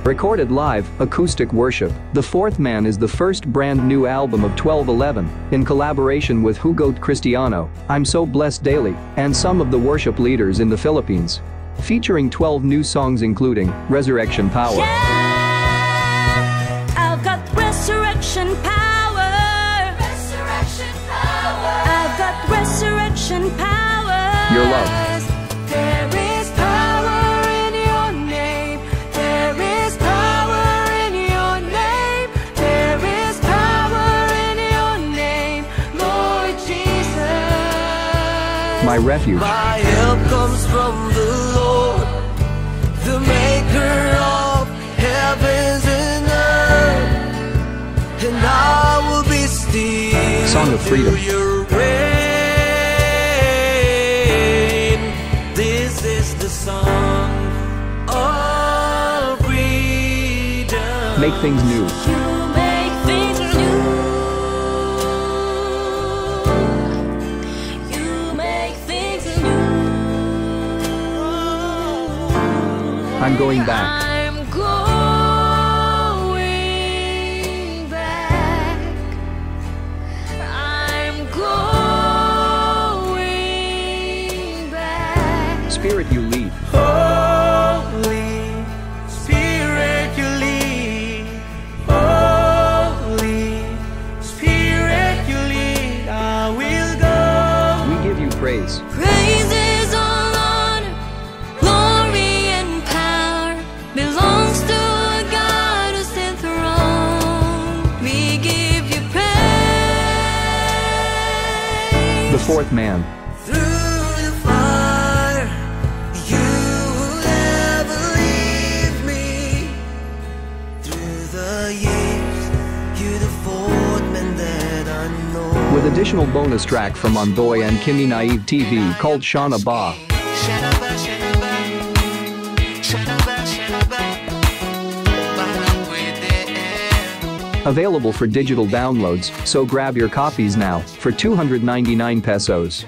Recorded live, acoustic worship, The Fourth Man is the first brand new album of 1211, in collaboration with Hugot Cristiano, I'm So Blessed Daily, and some of the worship leaders in the Philippines. Featuring 12 new songs including Resurrection Power. Yeah, I've got resurrection power. Resurrection power. I've got resurrection power. Your Love. There is power in your name. There is power in your name. There is power in your name, Lord Jesus. My Refuge. My help comes from the Lord, the maker of heavens and earth. And I will be still Song of Freedom. Till your reign. This is the song of freedom. Make Things New. You make things new. You make things new. I'm Going Back. I'm going back. I'm going back. Spirit You Lead. Holy Spirit, you lead. Holy Spirit, you lead. I will go. We Give You Praise. Praises, all honor, glory and power belongs to God who's enthroned. We give you praise. The Fourth Man. Through the fire, you will never leave me. Through the years, you're the fourth man that I know. With additional bonus track from Ondoy and Kimi Naive TV called Shauna Ba. Siya na ba, siya na ba? Siya na ba, siya na ba? Parang pwede eh. Available for digital downloads, so grab your copies now for 299 pesos.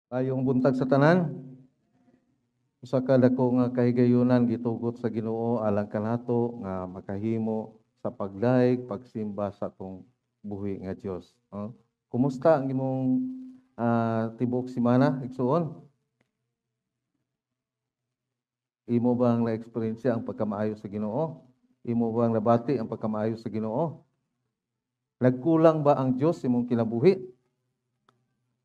Maayong buntag sa tanan. Usa ka dako nga kahigayunan gitugot sa Ginoo alang kanato nga makahimo sa pagdaig, pagsimba sa atong buhi nga Dios. No? Kumusta ang imong tibuok semana, igsuon? Imo bang na-experience ang pagkamaayo sa Ginoo? Imo bang nabati ang pagkamaayo sa Ginoo? Nagkulang ba ang Dios imong kinabuhi?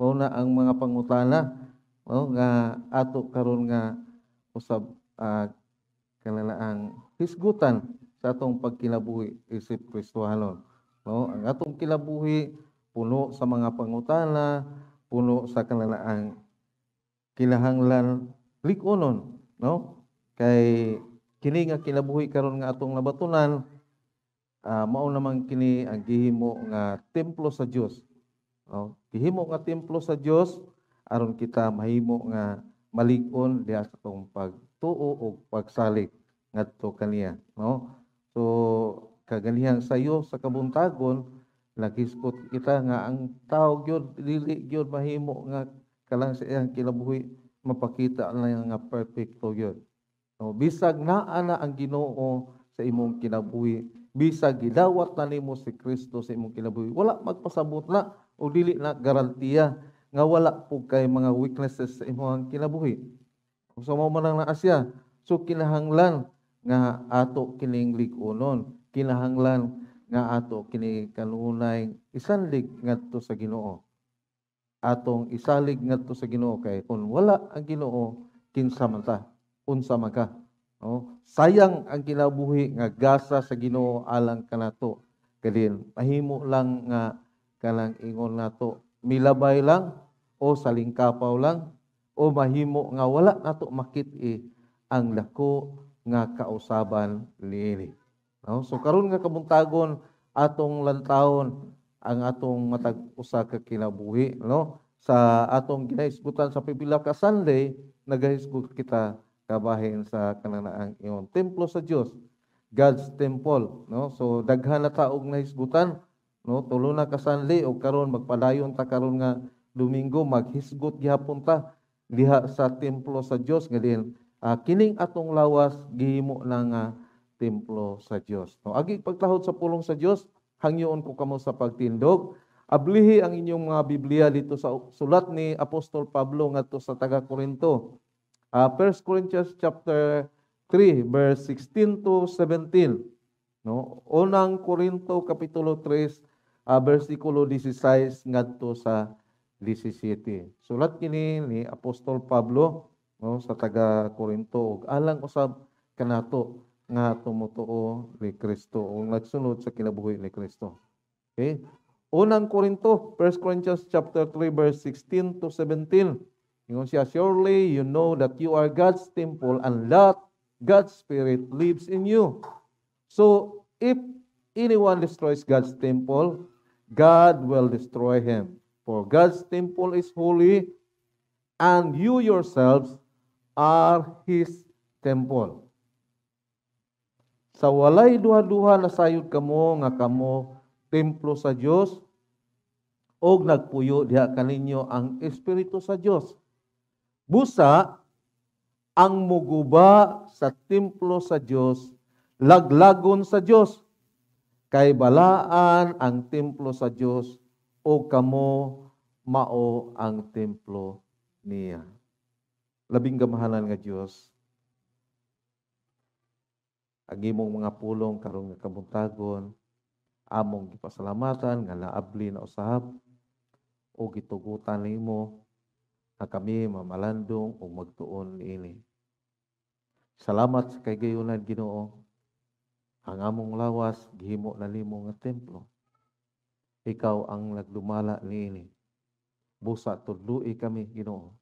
Mao na ang mga pangutana, no, nga ato karon nga usab kanang hisgutan sa atong pagkinabuhi isip Kristohanon. No, ang atong kinabuhi puno sa mga pangutana, puno sa kanalaang kinahanglan lig-onon, no? Kay kini nga kinabuhi karon nga atong nabatunan, mao naman kini ang gihimo nga templo sa Dios. No? Gihimo nga templo sa Dios aron kita mahimo nga malig-on diha sa atong pagtuo o pagsalig ngadto kaniya, no? So kaganihang sayo sa kabuntagon, naghisgot kita nga ang tao gyud dili gyud mahimo nga kalang sa iyang kinabuhi mapakita na nga perfecto gyud. No, bisag naa na ang Ginoo sa imong kinabuhi, bisag gidawat na nimo si Kristo sa imong kinabuhi, wala magpasabot na o dili na garantiya nga wala po kay mga weaknesses sa imong kinabuhi. So mao man ang naa siya. So kinahanglan nga ato kining lig-onon, kinahanglan nga ato kini kanunay isanlig ngadto sa Ginoo. Atong isalig ngadto sa Ginoo kay kung wala ang Ginoo, kinsa man ta, unsa man ka. No? Sayang ang kinabuhi nga gasa sa Ginoo alang kanato. Kadin mahimo lang nga kanang ingon nato milabay lang o salingkapaw lang o mahimo nga wala nato makit-i ang dako nga kausaban niini. No? So karon nga kabuntagon, atong lantawon ang atong matag usa ka kinabuhi, no? Sa atong ginahisgutan sa pipila ka Sunday, nagahisgot kita kabahin sa kananaang ingon templo sa Dios, God's temple, no? So daghan na ta og nahisgutan, no? Tulo na ka Sunday og karon magpadayon ta karon nga Domingo, maghisgot gihapon ta diha sa templo sa Dios nga din kining atong lawas gihimo na nga templo sa Dios. No, agi pagtahod sa pulong sa Dios, hangyoon ko kamo sa pagtindog. Ablihi ang inyong mga Biblia dito sa sulat ni Apostol Pablo ngadto sa taga Korinto. 1 Corinthians chapter 3 verse 16 to 17. No, Unang Korinto kapitulo 3 versikulo 16 ngadto sa 17. Sulat kini ni Apostol Pablo, no, sa taga Korinto ug alang usab kanato nga tumutuo ni Kristo o nagsunod sa kinabuhi ni Kristo. Okay? Unang Korinto, 1 Corinthians chapter 3 verse 16 to 17. Ingon siya, "Surely you know that you are God's temple and that God's Spirit lives in you. So, if anyone destroys God's temple, God will destroy him. For God's temple is holy, and you yourselves are His temple." Sa walay duha-duha nasayod kamo nga kamo templo sa Dios og nagpuyo diha kaninyo ang Espiritu sa Dios. Busa ang muguba sa templo sa Dios laglagon sa Dios, kay balaan ang templo sa Dios o kamo mao ang templo niya. Labing gamahanan nga Dios, ang imong mga pulong karon nga kabuntagon, among gipasalamatan nga naabli na usab o gitugutan nimo nga kami mamalandong o magtuon niini. Salamat sa kahigayunan, Ginoo. Ang among lawas gihimo na nimo nga templo. Ikaw ang nagdumala niini. Busa tudloi kami, Ginoo.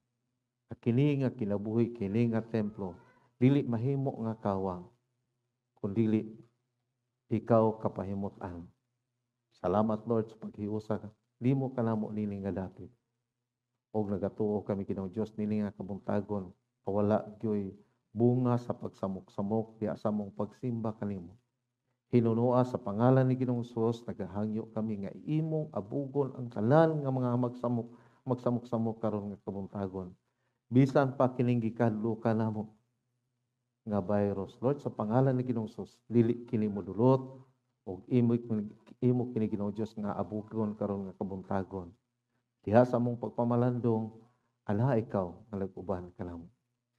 Kini nga kinabuhi, kini nga templo, dili mahimo nga kawang kun dili ikaw kapahimut-an. Salamat, Lord, sa paghiusa nimo kanamo nini nga dapit. Og nagatuo kami, Ginoong Dios, nini nga kabuntagon, wala gyoy bunga sa pagsamok-samok diha sa among pagsimba kanimo. Hinunoa sa pangalan ni Ginoong Hesus, nagahangyo kami nga imong abugon ang tanan nga mga magsamok magsamok-samok karon nga kabuntagon. Bisan pa kining gikadlukan namo nga virus, Lord, sa pangalan ni Ginoong Jesus, dili kini modulot ug imo imo kini, Ginoong Dios, nga abukon karon nga kabuntagon. Diha sa among pagpamalandong, ala ikaw nga nag-uban kanamo.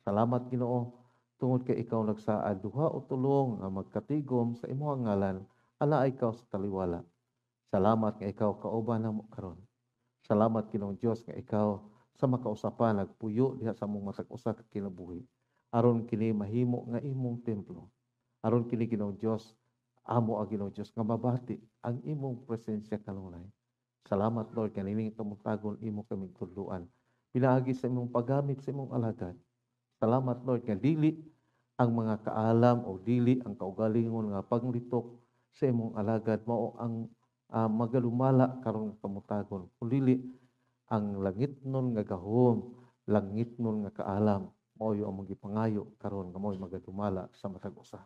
Salamat, Ginoo, tungod kay ikaw nagsaad, duha o tulo nga magkatigom sa imong ngalan, ala ikaw sa taliwala. Salamat nga ikaw kauban namo karon. Salamat, Ginoong Dios, nga ikaw sa makausapan nagpuyo diha sa among matag usa ka kinabuhi. Aron kini mahimo nga imong templo. Aron kini, Ginoong Dios, amo ang Ginoong Dios nga mabati ang imong presensya kanunay. Salamat, Lord, kanining kabuntagon imo kaming tudloan pinaagi sa imong paggamit sa imong alagad. Salamat, Lord, nga dili ang mga kaalam o dili ang kaugalingon nga panglitok sa imong alagad mao ang magalumala karon nga kabuntagon, kun dili ang langitnon nga gahom, langitnon nga kaalam mao yung among gipangayo karon nga mao'y magadumala sa matag usa.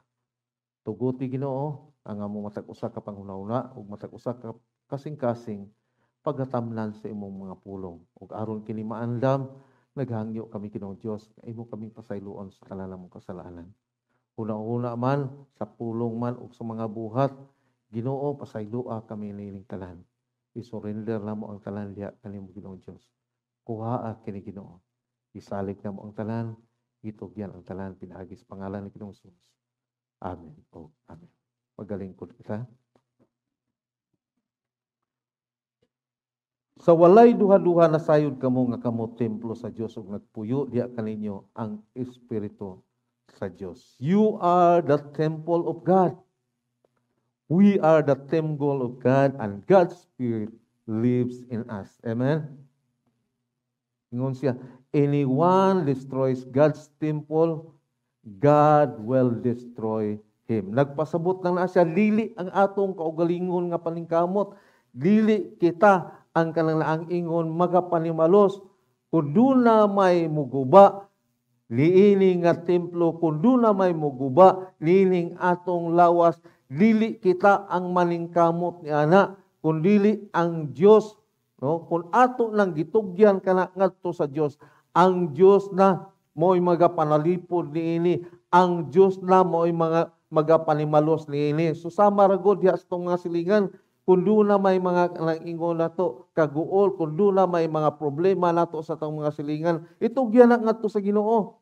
Tuguti, Ginoo, ang among matag usa ka panghuna-huna ug matag usa ka kasing-kasing pagatamnan sa imong mga pulong. Ug aron kini maandam, naghangyo kami, Ginoong Dios, nga imo kaming pasayloon sa tanan namong kasalanan. Una-una man sa pulong man ug sa mga buhat, Ginoo, pasayloa kami niining tanan. I-surrender namo ang tanan diha kanimo, Ginoong Dios. Kuhaa kini, Ginoo. Isalig namo ang tanan, gitugyan ang tanan pinaagi sa pangalan ni Ginoong Jesus. Amen. O amen. Magalingkod kita. Sa walay duha-duha, nasayod kamo nga kamo templo sa Dios ug nagpuyo diha kaninyo ang Espiritu sa Dios. You are the temple of God. We are the temple of God and God's Spirit lives in us. Amen? Ingon siya, anyone destroys God's temple, God will destroy him. Nagpasabot lang na siya, dili ang atong kaugalingon nga paningkamot, dili kita ang kanang naang ingon magapanimalos. Kung na may muguba niini nga templo, kung na may muguba niining atong lawas, dili kita ang maningkamot ni ana, kun dili ang Dios, no? Kung ato lang gitugyan kana ngadto sa Dios, ang Dios na mo'y magapanalipod niini, ang Dios na mo'y mga magapanimalos niini. So sama ra gud diha sa atong mga silingan. Kung na may mga nang ingon nato kaguol, kung na may mga problema nato sa atong mga silingan, itugyan na ngadto sa Ginoo.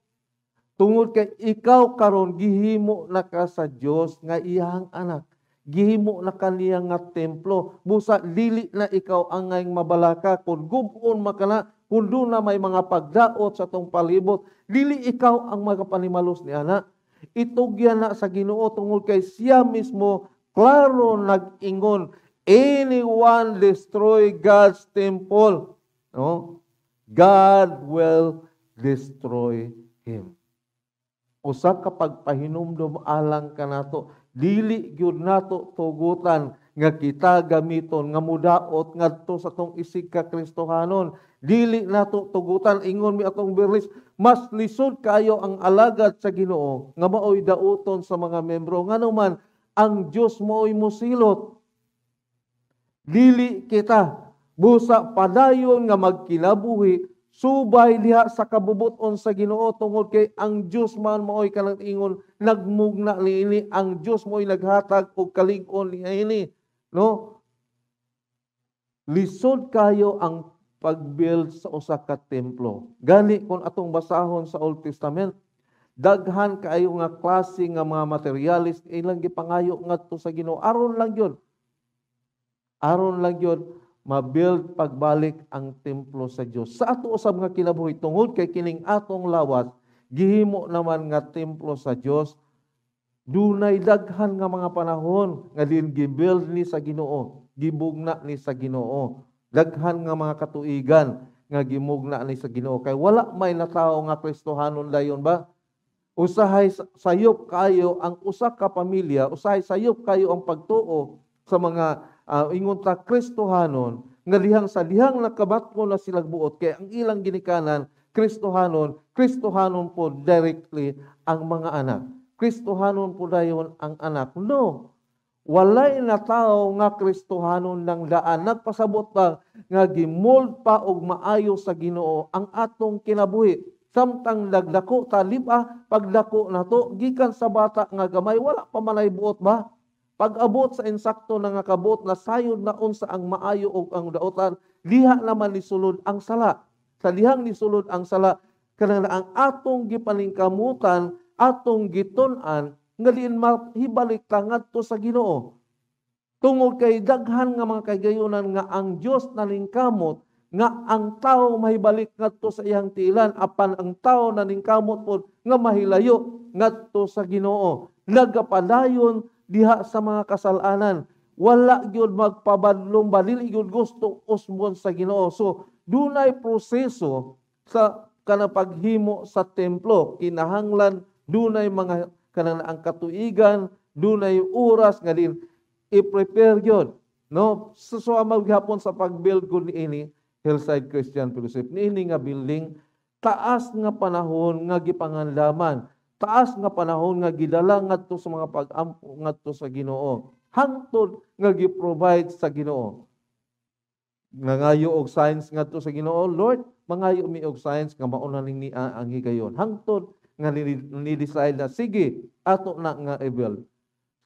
Tungod kay ikaw karon gihimo na ka sa Dios nga iyang anak. Gihimo na kaniya nga templo. Busa dili na ikaw ang ngayong mabalaka kung gub-on makana, kung na may mga pagdaot sa atong palibot, dili ikaw ang magapanimalos ni ana. Itugyan na sa Ginoo tungod kay siya mismo klaro nag-ingon, anyone destroy God's temple, no? God will destroy him. Usa ka pagpahinumdom alang kanato, dili gyud nato tugutan nga kita gamiton nga mudaot ngadto sa atong isig ka Kristohanon. Dili nato tugutan. Ingon mi atong Berlis, mas lisod kayo ang alagad sa Ginoo nga maoy dauton sa mga membro, ngano man ang Dios maoy mosilot. Dili kita busa padayon nga magkinabuhi subay diha sa kabubuton sa Ginoo, tungod kay ang Dios man maoy kanang ingon nagmugna niini, ang Dios mo'y naghatag og kalig-on niini, no? Lisod kayo ang pag-build sa usa ka templo. Gani kung atong basahon sa Old Testament, daghan kaayo nga klase nga mga materialis ilang gipangayo ngadto sa Ginoo aron lang yun ma-build pagbalik ang templo sa Dios. Sa ato usab nga kinabuhi, tungod kay kining atong lawas gihimo naman nga templo sa Dios, dunay daghan nga mga panahon nga din gi-build ni sa Ginoo, gibugna ni sa Ginoo. Daghan nga mga katuigan nga gimugna ni sa Ginoo kay wala may natawo nga Kristohanon dayon ba? Usahay sayop kayo ang usa ka pamilya, usahay sayop kayo ang pagtuo sa mga ingon ta Kristohanon nga dihang sa dihang nakabatko na silang buot kay ang ilang ginikanan Kristohanon, Kristohanon po directly ang mga anak. Kristohanon po dayon ang anak. No. Walay na tao nga Kristohanon ng daan. Nagpasabot ba nga gimold pa og maayo sa Ginoo ang atong kinabuhi. Samtang nagdako ta, liba, pagdako nato gikan sa bata nga gamay, wala pa manay buot ba? Pag-abot sa insakto na nga kabot na sayod na unsa ang maayo ug ang daotan, diha naman nisulod ang sala. Sa dihang nisulod ang sala, kanang ang atong gipaningkamutan, atong gitun-an nga diin mahibalik ta ngadto sa Ginoo. Tungod kay daghan nga mga kagayunan nga ang Dios nalingkamot nga ang tao mahibalik ngadto sa iyang tiilan, apan ang tao naningkamot pod nga mahilayo ngadto sa Ginoo. Nagapadayon diha sa mga kasalanan. Wala gyud magpabadlong ba, dili gyud gusto usbon sa Ginoo. So dunay proseso sa kanang paghimo sa templo. Kinahanglan dunay mga kanang ang katuigan, dunay oras nga din i-prepare gyud, no? So maghapon sa pag-build gud niini Hillside Christian Fellowship, niini nga building, taas nga panahon nga gipangandaman, taas nga panahon nga gidala ngadto sa mga pag-ampo ngadto sa Ginoo, hangtod nga gi-provide sa Ginoo. Nangayo og signs ngadto sa Ginoo, "Lord, mangayo mi og signs nga mauna ning niya ang higayon." Hangtod nga ni-decide na sige, ato na nga i-build.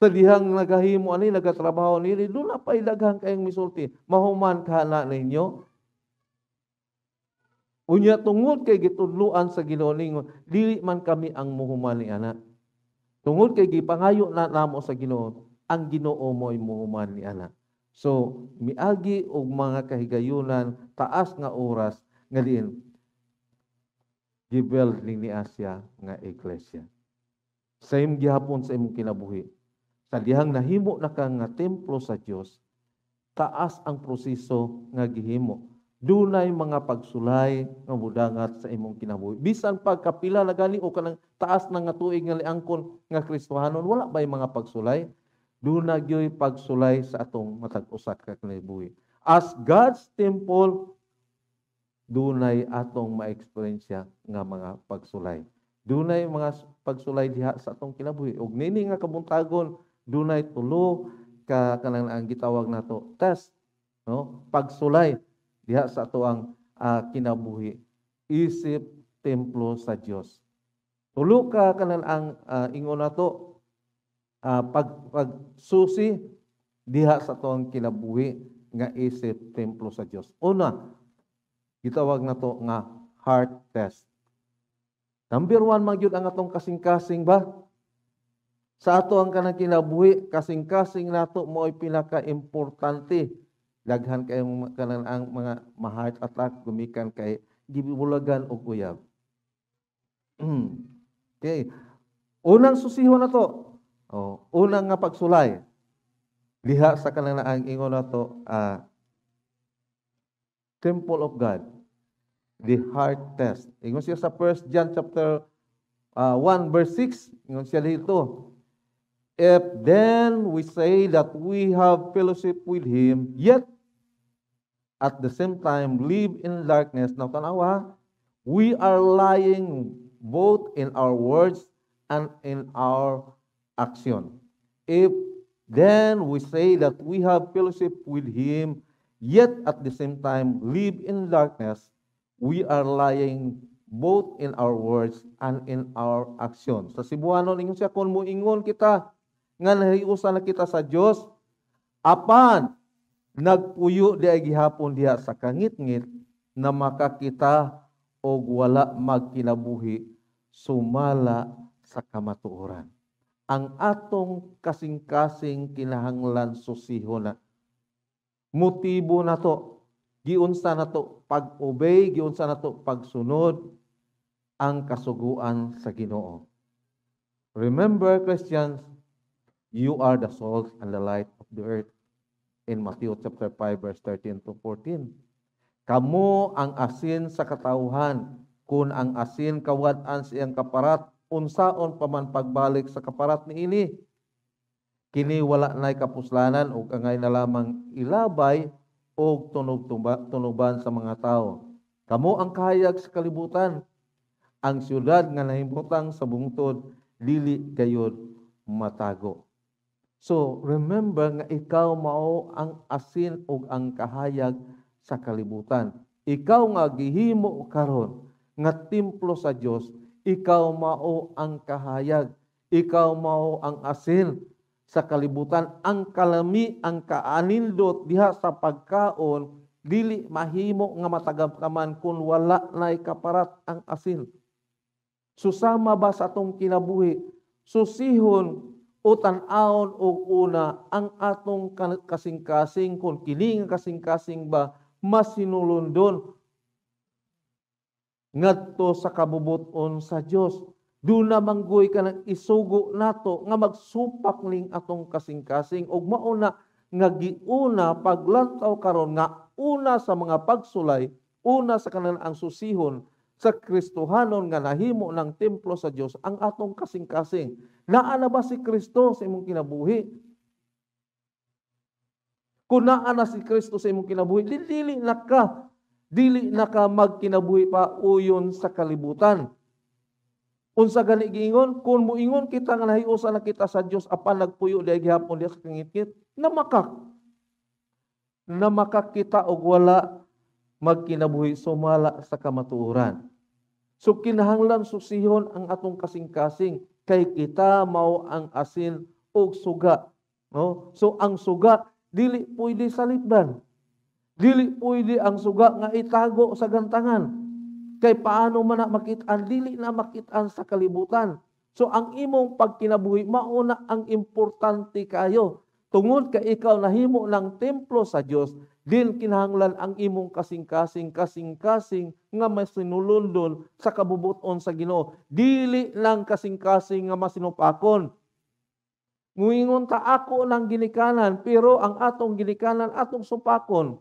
Sa dihang nagahimo ani, nagatrabaho nini, doon na pa'y daghang kayong misulti, "Mahuman ka na ninyo?" Unya tungod kay gitudloan sa Ginoo ningon, "Dili man kami ang muhuman ni ana. Tungod kay gipangayo na namo sa Ginoo, ang Ginoo mo'y muhuman ni ana." So, miagi og mga kahigayunan, taas nga oras nga diin gibuild ni Asia nga iglesia. Same gihapon sa imong kinabuhi. Sa dihang nahimo na ka nga templo sa Dios, taas ang proseso nga gihimo. Dunay mga pagsulay nga mudangat sa imong kinabuhi. Bisan pagkapila na gani o kanang taas na nga tuig nga liangkon nga Kristohanon, wala ba'y mga pagsulay? Duna gyoy pagsulay sa atong matag usa ka kinabuhi. As God's temple, dunay atong ma-eksperyensya nga mga pagsulay. Dunay mga pagsulay diha sa atong kinabuhi. Ug nini nga kabuntagon, dunay tulo ka kanang ang gitawag nato test, no? Pagsulay diha sa ato ang kinabuhi isip templo sa Dios. Tulo ka kanang ang ingon nato pagsusi diha sa ato ang kinabuhi nga isip templo sa Dios. Una, gitawag nato nga heart test. Number 1 man gyud ang atong kasing-kasing ba? Sa ato ang kanang kinabuhi, kasing-kasing nato mo'y pinaka-importante. Daghan kayong kanang ang mga ma-heart attack gumikan kay gibulagan og uyab. Okay. Unang susihon na to. Oh, unang nga pagsulay. Diha sa kanang ang ingon nato Temple of God. The heart test. Ingon siya sa 1 John chapter 1 verse 6, ingon siya dito. If then we say that we have fellowship with Him, yet at the same time live in darkness, now tanawa, we are lying both in our words and in our action. If then we say that we have fellowship with Him, yet at the same time live in darkness, we are lying both in our words and in our action. Sa Cebuano, ingon siya, kung muingon kita, nga nahiusa na kita sa Dios, apan nagpuyo di ay gihapon diha sa kangitngit na makakita og wala magkinabuhi sumala sa kamatuoran. Ang atong kasing-kasing kinahanglan susihon na. Motibo na to, giunsa na to pag-obey, giunsa na to pagsunod ang kasuguan sa Ginoo. Remember, Christians, you are the salt and the light of the earth. In Matthew chapter 5 verse 13 to 14. Kamo ang asin sa katawhan. Kung ang asin kawad-an siyang kaparat, unsaon pa man pagbalik sa kaparat niini? Kini wala na'y kapuslanan ug angay na lamang ilabay og tunuban sa mga tao. Kamo ang kahayag sa kalibutan. Ang siyudad nga nahimutang sa bungtod dili gayod matago. So, remember nga ikaw mao ang asin ug ang kahayag sa kalibutan. Ikaw nga gihimo karon nga templo sa Dios, ikaw mao ang kahayag, ikaw mao ang asin sa kalibutan. Ang kalami, ang kaanindot diha sa pagkaon, dili mahimo nga matagamkaman kung wala na'y kaparat ang asin. Susama ba sa atong kinabuhi, susihon o tan-awon og una ang atong kasing-kasing, kung kini nga kasing-kasing ba masinulondon ngadto sa kabubuton sa Dios. Duna manggoy ka ng isugo nato nga magsupak ning atong kasing-kasing, ug mauna nga giuna paglantaw karon nga una sa mga pagsulay, una sa kanan ang susihon sa Kristohanon nga nahimo ng templo sa Dios ang atong kasing-kasing. Naa na ba si Kristo sa imong kinabuhi? Kung naa na si Kristo sa imong kinabuhi, dili na ka magkinabuhi pa uyon sa kalibutan. Unsa gani giingon? Kung muingon kita nga nahiusa na kita sa Dios apan nagpuyo diay gihapon diha sa kangitngit, namakak. Namakak kita og wala magkinabuhi sumala sa kamatuoran. So kinahanglan susihon ang atong kasing-kasing kay kita mao ang asin ug suga, no? So ang suga dili pwede salipdan. Dili pwede ang suga nga itago sa gantangan. Kay paano man na makit-an, dili na makit-an sa kalibutan. So ang imong pagkinabuhi mao na ang importante kayo. Tungod kay ikaw nahimo ng templo sa Dios, din kinahanglan ang imong kasing-kasing, kasing-kasing nga masinulondon sa kabubuton sa Ginoo. Dili lang kasing-kasing nga masinupakon. Muingon ta ako lang ginikanan, pero ang atong ginikanan atong supakon.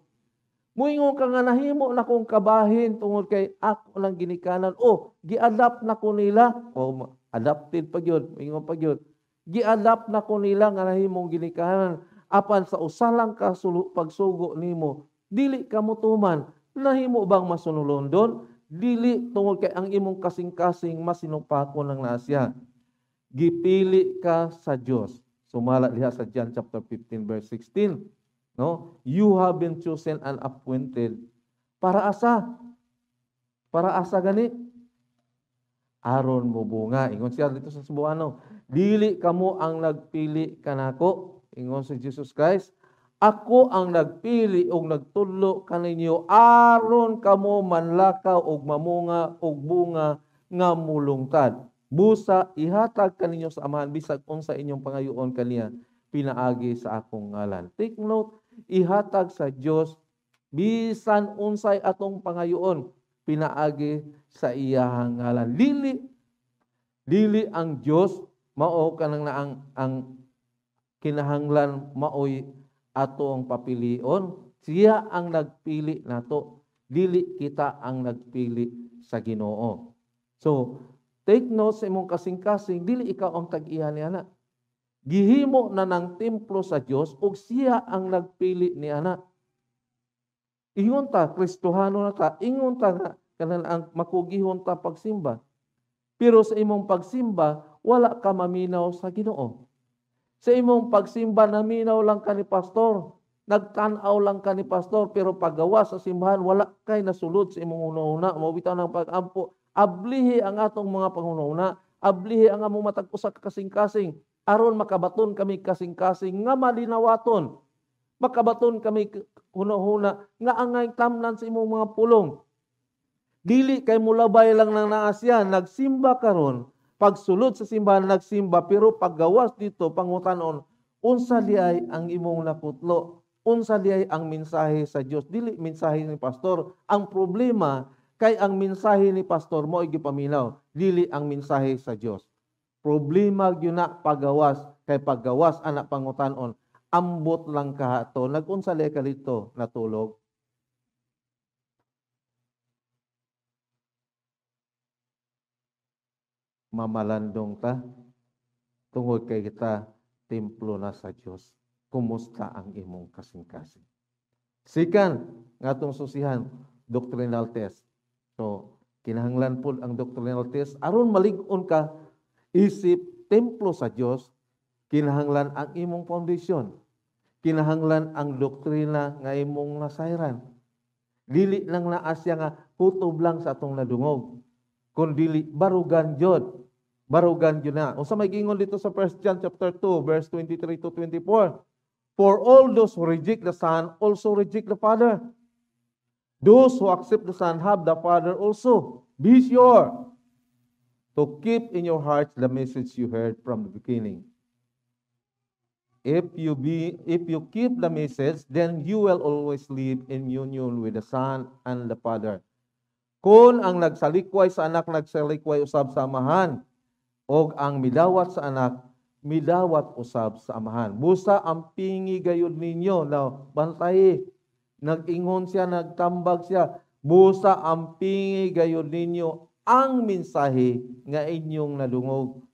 Muingon ka nga nahimo na kong kabahin tungod kay ako lang ginikanan. O, gi-adapt na ko nila. O, adapted pa gyud, muingon pa gyud. Gi-adapt na ko nila nga nahimong ginikanan. Apan sa usa lang ka pagsugo nimo, dili ka motuman. Nahimo bang masunulondon? Dili, tungod kay ang imong kasing-kasing masinupakon ng nasya. Gipili ka sa Dios. Sumala diha sa John chapter 15 verse 16. No? You have been chosen and appointed. Para asa? Para asa gani? Aron mo bunga. Ingon siya dito sa Cebuano. Dili kamo ang nagpili kanako. Ingon si Jesus Christ. Ako ang nagpili og nagtudlo kaninyo aron kamo manlakaw og mamunga og bunga nga mulungtad. Busa ihatag kaninyo sa Amahan bisag unsa inyong pangayoon kaniya pinaagi sa akong ngalan. Take note, ihatag sa Dios bisan unsay atong pangayoon pinaagi sa iyahang ngalan. Dili ang Dios mao kanang na ang kinahanglan maoy ato ang papilion. Siya ang nagpili nato, dili kita ang nagpili sa Ginoo. So, take note sa imong kasing-kasing, dili ikaw ang tag-iya ni ana. Gihimo na ng templo sa Dios ug siya ang nagpili ni ana. Ingon ta Kristohano na ta, ingon ta nga kanang ang makugihon ta pagsimba. Pero sa imong pagsimba, wala ka maminaw sa Ginoo. Sa imong pagsimba, naminaw lang ka ni pastor. Nagtan-aw lang ka ni pastor, pero paggawa sa simbahan, wala kay nasulod sa imong hunahuna. Mawita ng pag-ampo. Ablihi ang atong mga panghunahuna. Ablihi ang among matag usa ka kasing-kasing. Aron makabaton kami kasing-kasing nga malinawaton. Makabaton kami hunahuna nga angay tamnan sa imong mga pulong. Dili kay mulabay lang nang naa siya, nagsimba karon. Pagsulod sa simbahan nagsimba, pero paggawas dito pangutanon, unsa diay ang imong nakutlo? Unsa diay ang mensahe sa Dios? Dili mensahe ni pastor. Ang problema kay ang mensahe ni pastor mo gipaminaw, dili ang mensahe sa Dios. Problema gyud na paggawas, kay paggawas ana pangutanon, ambot lang ka ato. Nagunsa diay ka dito natulog? Mamalandong ta tungod kay kita templo na sa Dios. Kumusta ang imong kasing-kasing? Sikan nga atong susihan, doctrinal test. So kinahanglan pud ang doctrinal test aron malig-on ka isip templo sa Dios. Kinahanglan ang imong foundation. Kinahanglan ang doktrina nga imong nasayran. Dili lang naa siya nga kutob lang sa atong nadungog. Kun dili barugan jud. Barugan jud na. Unsa may giingon dito sa 1 John chapter 2 verse 23 to 24? "For all those who reject the Son also reject the Father. Those who accept the Son have the Father also. Be sure to keep in your hearts the message you heard from the beginning. If you keep the message, then you will always live in union with the Son and the Father. Kung ang nagsalikway sa Anak, nagsalikway usab sa Amahan, og ang midawat sa Anak, midawat usab sa Amahan. Busa ampingi gayud ninyo." Now, bantay. Nag-ingon siya, nagtambag siya. "Busa ampingi gayud ninyo ang mensahe nga inyong nadungog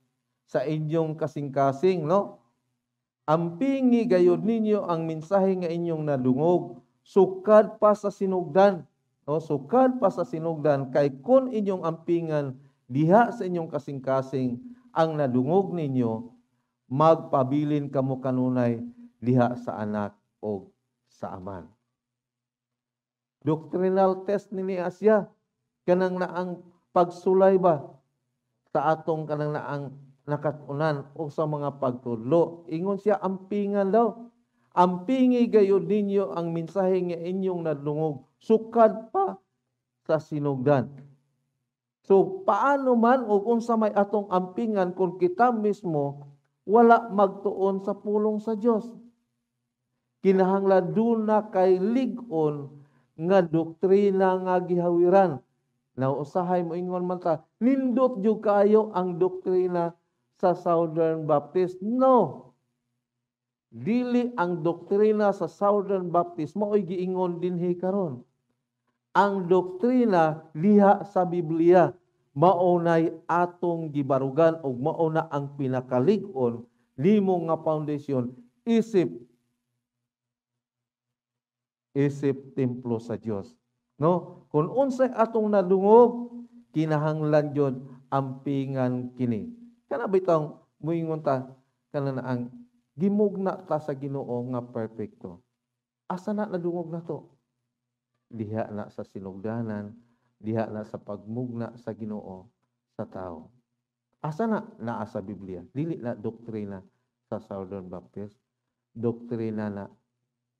sa inyong kasing-kasing," no? "Ampingi gayud ninyo ang mensahe nga inyong nadungog sukad pa sa sinugdan." No, sukad pa sa sinugdan, kay kun inyong ampingan diha sa inyong kasing-kasing ang nadungog ninyo, magpabilin kamo kanunay diha sa Anak o sa Amahan. Doctrinal test ni Asia kanang naang pagsulay ba sa atong kanang naang nakatunan o sa mga pagtudlo. Ingon siya, ampingan daw. "Ampingi gayud ninyo ang mensahe nga inyong nadungog sukad pa sa sinugdan." So paano man o unsa may atong ampingan kung kita mismo wala magtuon sa pulong sa Dios? Kinahanglan duna kay lig-on nga doktrina nga gihawiran. Now, usahay mo ingon man ta, nindot jud kayo ang doktrina sa Southern Baptist. No. Dili ang doktrina sa Southern Baptist mao'y giingon dinhi karon. Ang doktrina diha sa Biblia maunay atong gibarugan og mauna ang pinakalig-on nimo nga foundation isip isip templo sa Dios. No? Kung unsay atong nadungog, kinahanglan jud ampingan kini. Kana bitong muingon ta kana na ang gimugna ta sa Ginoo nga perpekto. Asa na nadungog nato? Diha na sa sinugdanan, diha na sa pagmugna sa Ginoo sa tao. Asa na? Naa sa Biblia. Dili na doktrina sa Southern Baptist. Doktrina na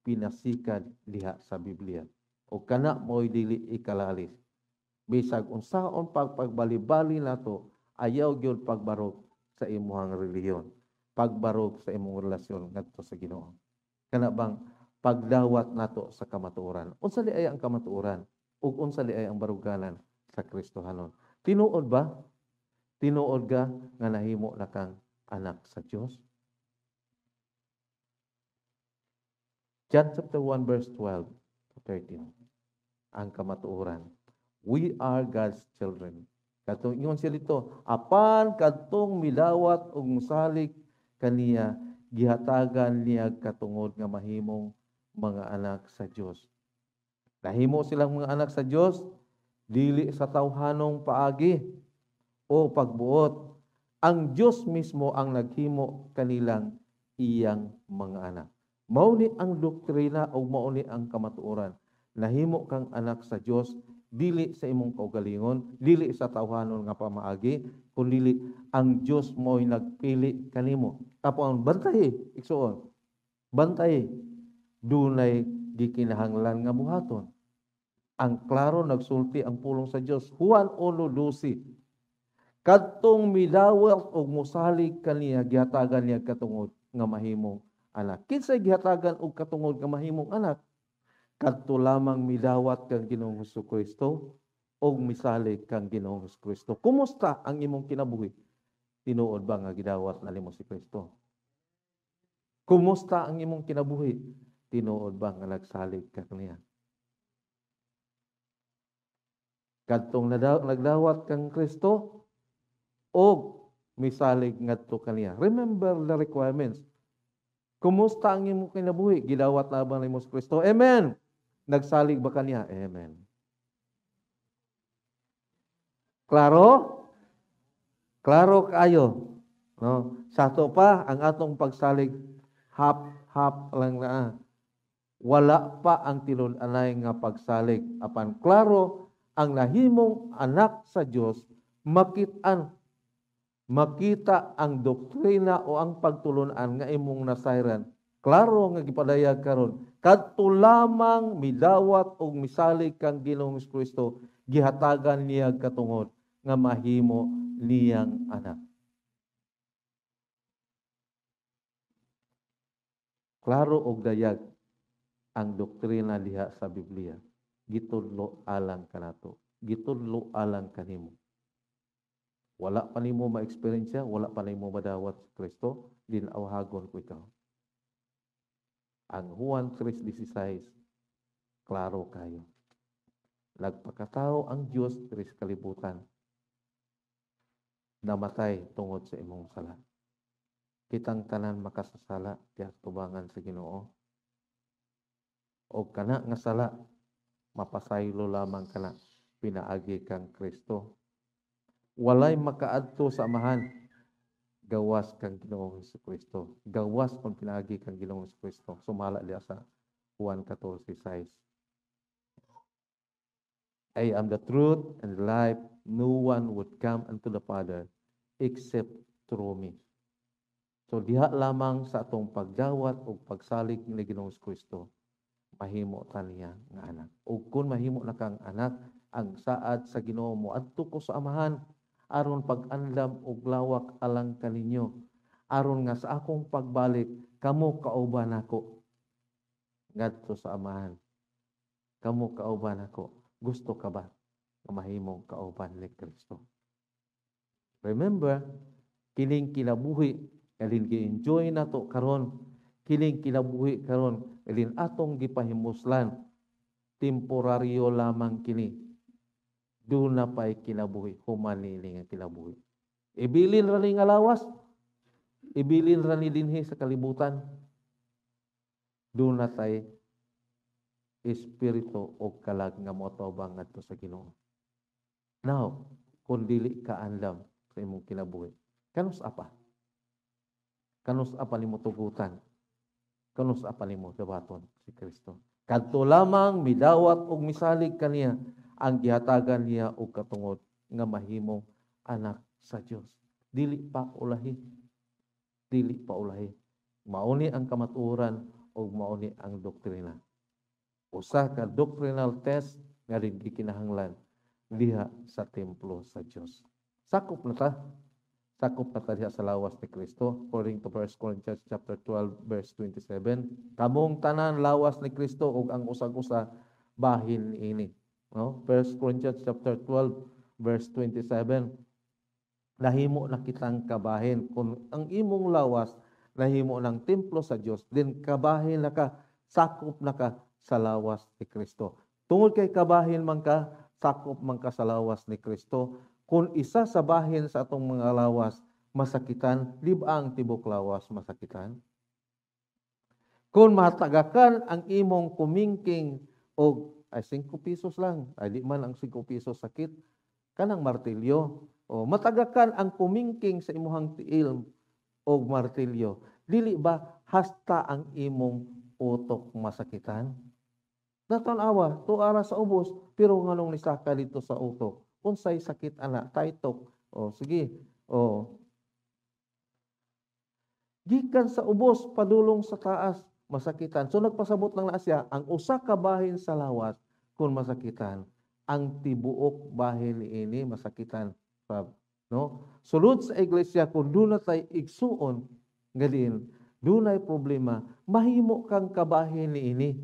pinasikad diha sa Biblia. O kana mo'y dili ikalalis. Bisag unsaon pagpagbali-bali nato, ayaw gyud pagbarog sa imuhang relihiyon, pagbarog sa imong relasyon ngadto sa Ginoo. Kana bang pagdawat nato sa kamatuoran? Unsa di ay ang kamatuoran? Ug unsa di ay ang baruganan sa Kristohanon? Tinuod ba? Tinuod ga nga nahimo na kang anak sa Dios? John chapter 1 verse 12 to 13. Ang kamatuoran. We are God's children. Katong ingon siya dito, apan kadtong midawat ug mosalig kaniya, gihatagan niya katungod nga mahimong mga anak sa Dios. Nahimo silang mga anak sa Dios dili sa tawhanong paagi o pagbuot. Ang Dios mismo ang naghimo kanilang iyang mga anak. Mao ni ang doktrina o mao ni ang kamatuoran. Nahimo kang anak sa Dios dili sa imong kaugalingon, dili sa tawhanon nga pamaagi, kun dili ang Dios mo'y nagpili kanimo. Apo ang bantay, igsuon. Bantay, dunay gikinahanglan nga buhaton. Ang klaro nagsulti ang pulong sa Dios. Juan 1:12. Kadtong midawat og mosalig kaniya, gihatagan niya katungod nga mahimong anak. Kinsay gihatagan og katungod nga mahimong anak? Kadto lamang midawat kang Ginoong Hesukristo og misalig kang Ginoong Hesukristo. Kumusta ang imong kinabuhi? Tinuod ba nga gidawat na nimo si Kristo? Kumusta ang imong kinabuhi? Tinuod ba nga nagsalig ka kaniya? Kadtong nagdawat kang Kristo og misalig ngadto kaniya. Remember the requirements. Kumusta ang imong kinabuhi? Gidawat na ba nimo si Kristo? Amen. Nagsalig ba kaniya? Amen. Klaro? Klaro kayo. No? Sa ato pa, ang atong pagsalig, half-half lang na. Wala pa ang tinud-anay nga pagsalig. Apan klaro, ang nahimong anak sa Dios makit-an, makita ang doktrina o ang pagtulunan nga imong nasayran. Klaro nga gipadayag karon, kadto lamang midawat og misalig kang Ginoong Kristo, gihatagan niya katungod nga mahimo niyang anak. Klaro og dayag ang doktrina diha sa Biblia. Gitudlo alang kanato, gitudlo alang kanimo. Wala pa nimo ma-experience, wala pa nimo madawat si Kristo, dinawhagon ko ikaw. Ang Juan 3:16, klaro kayo. Nagpakatao ang Dios diri sa kalibutan. Namatay tungod sa imong sala. Kitang tanan makasasala diha tubangan sa Ginoo. O kana nga sala, mapasaylo lamang kana pinaagi kang Kristo. Walay makaadto sa Amahan gawas kang Ginoong Jesucristo. Gawas kung pinaagi kang Ginoong Jesucristo. Sumala diha sa Juan 14:6. I am the truth and the life. No one would come unto the Father except through me. So diha lamang sa atong pagdawat o pagsalig ni Ginoong Kristo, mahimo ta niya nga anak. O kung mahimo na kang anak, ang saad sa Ginoo mo adto ko sa Amahan aron pag-andam og lawak alang kaninyo, aron nga sa akong pagbalik kamo kauban nako ngadto sa Amahan. Kamo kauban nako. Gusto ka ba nga mahimong kauban ni Kristo? Remember, kining kinabuhi alin gi-enjoy nato karon, kining kinabuhi karon alin atong gipahimuslan, temporaryo lamang kini. Doon na pa'y kinabuhi, human nga kinabuhi. Ibilin ra ni nga lawas, ibilin ra ni dinhi sa kalibutan. Doon na tay espiritu o kalag nga moatubang ngadto sa Ginoo. Now, kung dili ka andam sa imong kinabuhi, kanus apa? Kanus apa nimo tugutan? Kanus apa nimo dabaton si Kristo? Kadto lamang midawat og misalig kaniya ang gihatagan niya og katungod nga mahimong anak sa Dios. Dili pa ulahi. Dili pa ulahi. Mauni ang kamatuoran og mauni ang doktrina. Usa ka doctrinal test nga rin gikinahanglan diha sa templo sa Dios. Sakop na ta. Sakop na ta diha sa lawas ni Kristo according to 1 Corinthians chapter 12 verse 27. Kamong tanan lawas ni Kristo ug ang usag-usa bahin niini. No? 1 Corinthians chapter 12 verse 27. Nahimo na kitang kabahin. Kung ang imong lawas nahimo ng templo sa Dios, din kabahin na ka, sakop na ka sa lawas ni Kristo. Tungod kay kabahin man ka, sakop man ka sa lawas ni Kristo. Kung isa sa bahin sa atong mga lawas masakitan, di ba ang tibok lawas masakitan? Kung matagakan ang imong kumingking og ay 5 pesos lang, ay di man ang 5 pesos sakit, kanang martilyo. O matagakan ang kumingking sa imuhang tiil og martilyo, dili ba hasta ang imong utok masakitan? Natanawa, tuara sa ubos, pero nganong nisaka dito sa utok? Unsay sakit ana, taytok. O sige, o. Gikan sa ubos padulong sa taas, masakitan. So nagpasabot lang na siya, ang usa ka bahin sa lawas kung masakitan, ang tibuok bahin niini masakitan. No? Sulod sa iglesia kung doon tay igsuon galin, dunay problema, mahimo kang kabahin niini.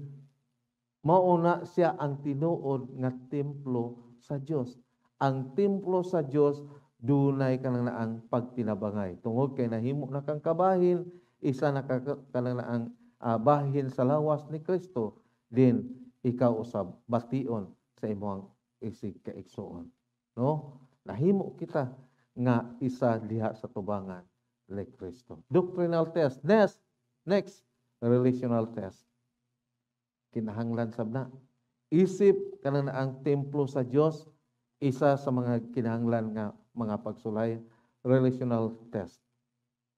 Mauna siya ang tinuod nga templo sa Dios. Ang templo sa Dios dunay kanang naang pagtinabangay. Tungod kay nahimo na kang kabahin, isa na kanang naang bahin sa lawas ni Kristo, din ikaw usab bation sa imong isig kaigsuon. No? Nahimo kita nga isa diha sa tubangan ni Kristo. Doctrinal test. Next, relational test. Kinahanglan sab na. Isip kanang ang templo sa Dios, isa sa mga kinahanglan nga mga pagsulay, relational test.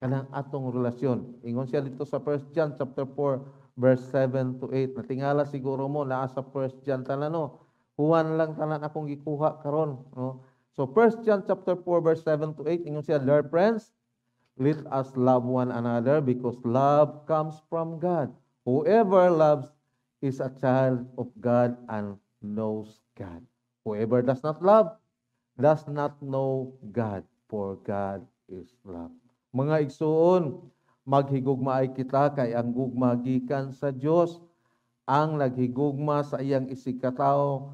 Kanang atong relasyon. Ingon siya dito sa 1 John chapter 4 verse 7 to 8. Natingala siguro mo naa sa 1 John tanan, no. Juan lang tanan akong gikuha karon, no. So 1 John chapter 4 verse 7 to 8, ingon siya, "Dear friends, let us love one another because love comes from God. Whoever loves is a child of God and knows God. Whoever does not love does not know God, for God is love." Mga igsuon, maghigugmaay kita kay ang gugma gikan sa Dios. Ang naghigugma sa iyang isigkatawo,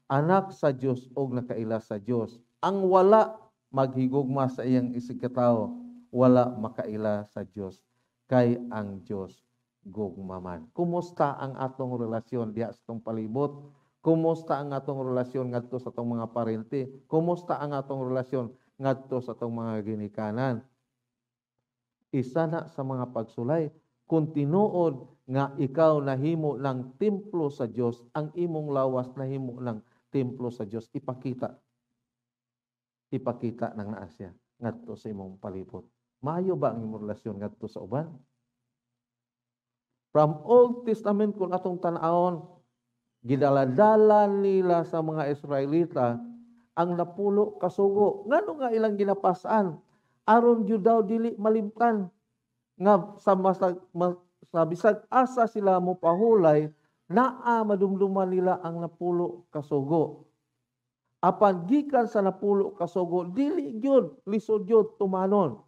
anak sa Dios og nakaila sa Dios. Ang wala maghigugma sa iyang isigkatawo, wala makaila sa Dios, kay ang Dios gugma man. Kumusta ang atong relasyon diha sa atong palibot? Kumusta ang atong relasyon ngadto sa atong mga parente? Kumusta ang atong relasyon ngadto sa atong mga ginikanan? Isa na sa mga pagsulay kung tinuod nga ikaw nahimo ng templo sa Dios, ang imong lawas nahimo ng templo sa Dios, ipakita. Ipakita nang naa siya ngadto sa imong palibot. Maayo ba ang imong relasyon ngadto sa uban? From Old Testament, kung atong tan-awon, gidaladala nila sa mga Israelita ang 10 kasugo. Ngano nga ilang ginapasan? Aron gyud daw dili malimtan nga sa bisag asa sila mo pahulay, naa madumduman nila ang 10 kasugo. Apan gikan sa 10 kasugo, dili gyud lisod gyud tumanon.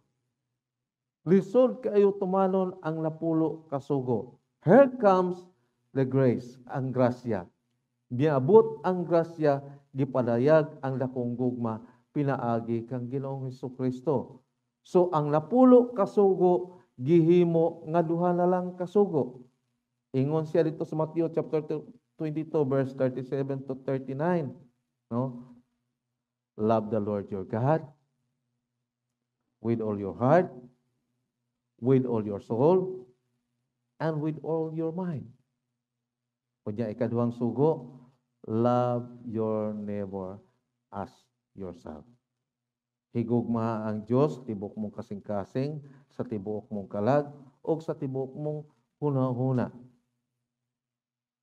Lisod kaayo tumanon ang 10 kasugo. Here comes the grace, ang grasya. Miabot ang grasya, gipadayag ang dakong gugma pinaagi kang Ginoong Hesus Kristo. So ang 10 kasugo gihimo nga duha na lang kasugo. Ingon siya dito sa Matthew chapter 22 verse 37 to 39, no? Love the Lord your God with all your heart, with all your soul, and with all your mind. Unya ikaduhang sugo, love your neighbor as yourself. Higugma ang Dios tibuok mong kasing-kasing, sa tibuok mong kalag, o sa tibuok mong huna-huna.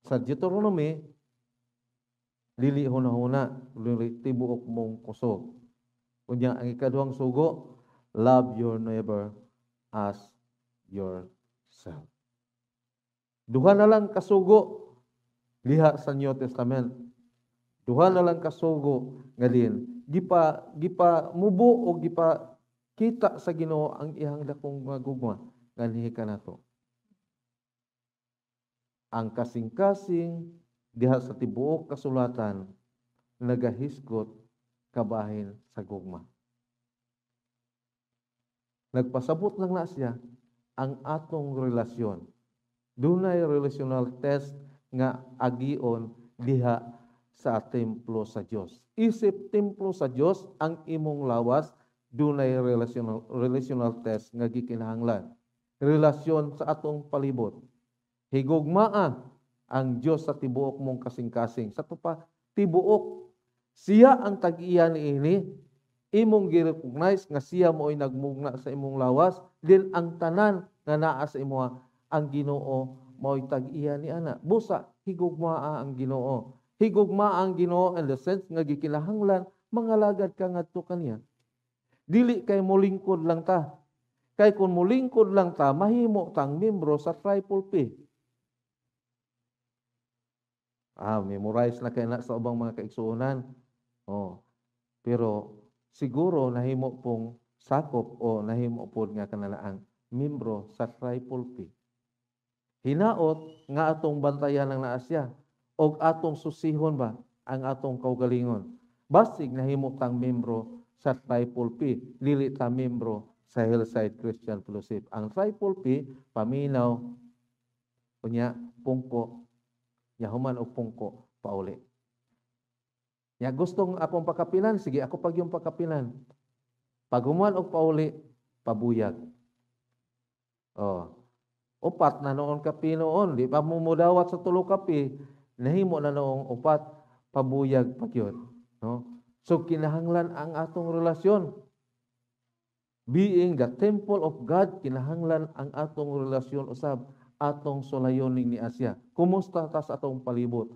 Sa Deuteronomy, dili huna-huna, dili tibuok mong kusog. Unya ang ikaduhang sugo, love your neighbor as yourself. Duha na lang kasugo diha sa New Testament. Duha na lang kasugo nga din gipa gipa mubo o gipa kita sa Ginoo ang iyang dakong mga gugma nganhi kanato. Ang kasing-kasing diha sa tibuok kasulatan nagahisgot kabahin sa gugma. Nagpasabot lang na siya ang atong relasyon. Dunay relational test nga agion diha sa templo sa Dios. Isip templo sa Dios ang imong lawas, dunay relational test nga gikinahanglan. Relasyon sa atong palibot. Higugmaa ang Dios sa tibuok mong kasing-kasing. Sa tupa, tibuok. Siya ang tag-iya niini. Imong gi-recognize nga siya mo'y nagmugna sa imong lawas, din ang tanan nga naa sa imoha, ang Ginoo mao'y tag-iya ni ana. Busa higugmaa ang Ginoo. Higugmaa ang Ginoo in the sense nga gikinahanglan mangalagad ka ngadto kaniya. Dili kay molingkod lang ta. Kay kung molingkod lang ta, mahimo tang membro sa Triple P. Memorize na kay na sa ubang mga kaigsuonan. Oh. Pero siguro nahimo pong sakop o nahimo pod nga kanalaang membro sa Triple P. Hinaot nga atong bantayan ang naa siya og atong susihon ba ang atong kaugalingon. Basig nahimo tang membro sa Triple P, dili ta membro sa Hillside Christian Fellowship. Ang Triple P, paminaw, unya pungko, yahuman og pungko pauli. Ya gustong akong pakapilan, sige ako pag yung pakapilan. Pag human og pauli, pabuyag. Oh. Upat na noon kapi noon, di pa mo mudawat sa tulo kapi, nahimo na noong upat, pabuyag pa gyud, no? So kinahanglan ang atong relasyon. Being the temple of God, kinahanglan ang atong relasyon usab, atong sulayoning ni Asya. Kumusta ta sa atong palibot?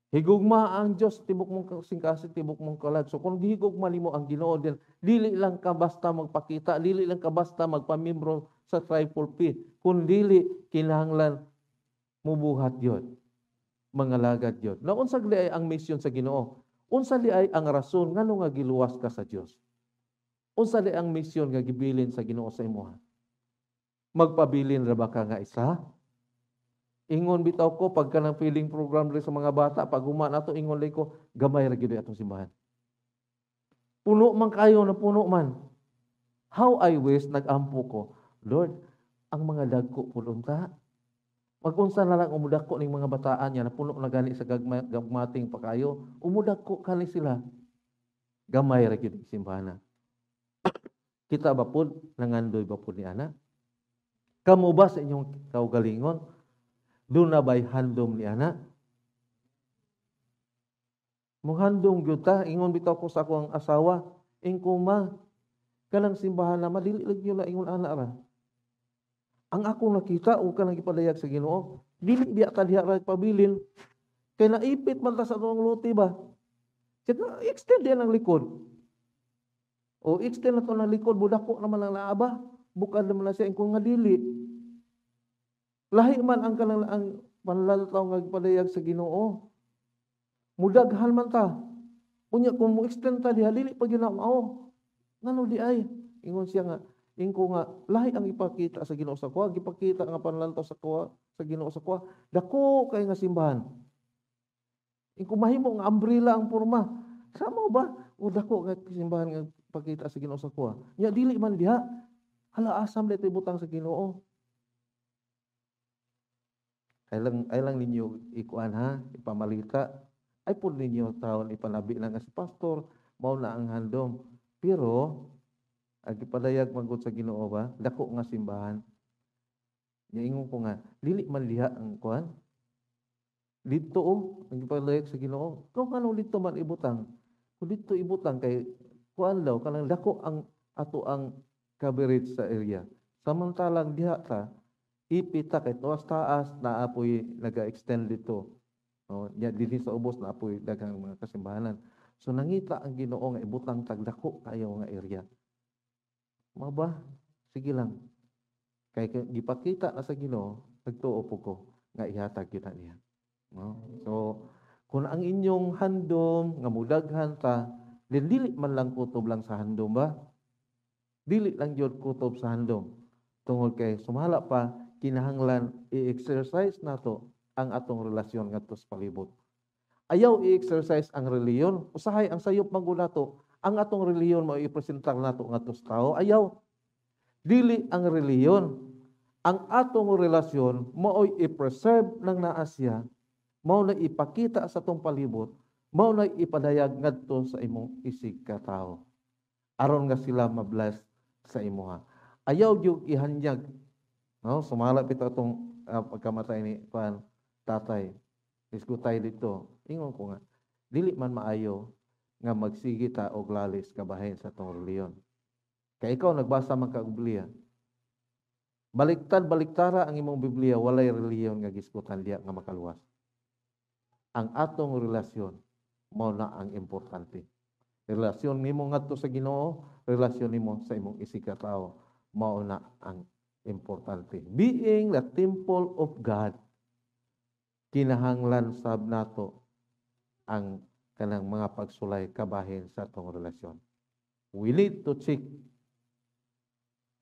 Higugma ang Dios tibok mong kasing-kasing, tibok mong kalag. So kung gihigugma nimo ang Ginoo din, dili lang ka basta magpakita, dili lang ka basta magpamembro sa Triple P, kun dili kinahanglan mubuhat gyud. Mangalagad gyud. Na unsa ay ang mission sa Ginoo? Unsa di ay ang rason ngano nga giluwas ka sa Dios? Unsa di ang mission nga gibilin sa Ginoo sa imuha? Magpabilin ra ba ka nga isa? Ingon bitaw ko pagka ng feeding program diri sa mga bata, pag huma nato, ingon lay ko, gamay ra gyud atong simbahan. Puno man kayo na puno man. How I wish nag-ampo ko, "Lord, ang mga dagko pud unta." Magunsa na lang umudako ning mga bataan niya na puno na gani sa gagmating pa kayo, umudako kani sila. Gamay ra gyud simbahan na. Kita ba pud nangandoy ba pud ni ana? Kamo ba sa inyong kaugalingon? Doon na ba'y handom ni ana? Muhandom gyud ta, ingon bitaw ko sa akong asawa, ingko ma, kanang simbahan na madili lang gyud na ingon ana ra. Ang akong nakita o kanang gipadayag sa Ginoo, dili biya ta diha ra pabilin. Kay naipit man ta sa atong luti ba? Sige, extend yan ang likod. O extend na to ng likod, budako naman ang naaba. Bukad naman na siya ingkon nga dili. Lahi man ang kanang ang panlaltaw nga gipadayag sa Ginoo. Mudaghan man ta. Unya kung mo extend ta diha, dili pa gyud na mao. Ngano di ay? Ingon siya nga, ingko nga lahi ang ipakita sa Ginoo sa kuha, gipakita nga panlantaw sa kuha sa Ginoo sa kuha. Dako kay nga simbahan. Ingko mahimo nga umbrella ang porma. Sama ba? O dako nga simbahan nga pakita sa Ginoo sa kuha. Nya dili man diha. Hala, asam dito ibutang sa Ginoo. Ay lang ninyo ikuan ha, ipamalita. Ay po ninyo taon ipanabi lang nga si pastor, mao na ang handom. Pero ang gipadayag man gud sa Ginoo ba, dako nga simbahan. Nya ingon ko nga, dili man diha ang kuan. Dito oh, ang gipadayag sa Ginoo. Kung ano dito man ibutang? Kung dito ibutang kay kuan daw kanang dako ang ato ang coverage sa area. Samantalang diha ta ipita kay tuas taas na apoy naga-extend dito. No, nya dinhi sa ubos na apoy daghang mga kasimbahanan. So nangita ang Ginoo nga ibutang tag dako kayo nga area. Mao ba? Sige lang. Kay gipakita na sa Ginoo, nagtuo po ko nga ihatag gyud na niya. No? So kung ang inyong handom nga mudaghan ta, then dili man lang kutob lang sa handom ba? Dili lang gyud kutob sa handom. Tungod kay sumala pa kinahanglan i-exercise nato ang atong relasyon ngadto sa palibot. Ayaw i-exercise ang reliyon. Usahay ang sayop man gud nato, ang atong reliyon mao ipresentar nato ngadto sa tao. Ayaw. Dili ang reliyon. Ang atong relasyon mao'y i-preserve ng naa siya, mao na ipakita sa atong palibot, mao na ipadayag ngadto sa imong isig ka tawo. Aron nga sila mabless sa imuha. Ayaw gyud ihanyag. No, sumala bitaw atong pagkamatay ni kuan tatay. Isgutay dito. Ingon ko nga, dili man maayo nga magsige ta og lalis kabahin sa atong reliyon. Kay ikaw nagbasa man ka og Biblia. Baliktad baliktara ang imong Biblia, walay reliyon nga gisgutan diya nga makaluwas. Ang atong relasyon mao na ang importante. Relasyon nimo ngadto sa Ginoo, relasyon nimo sa imong isig ka tawo, mao na ang importante. Being the temple of God, kinahanglan sab nato ang kanang mga pagsulay kabahin sa atong relasyon. We need to check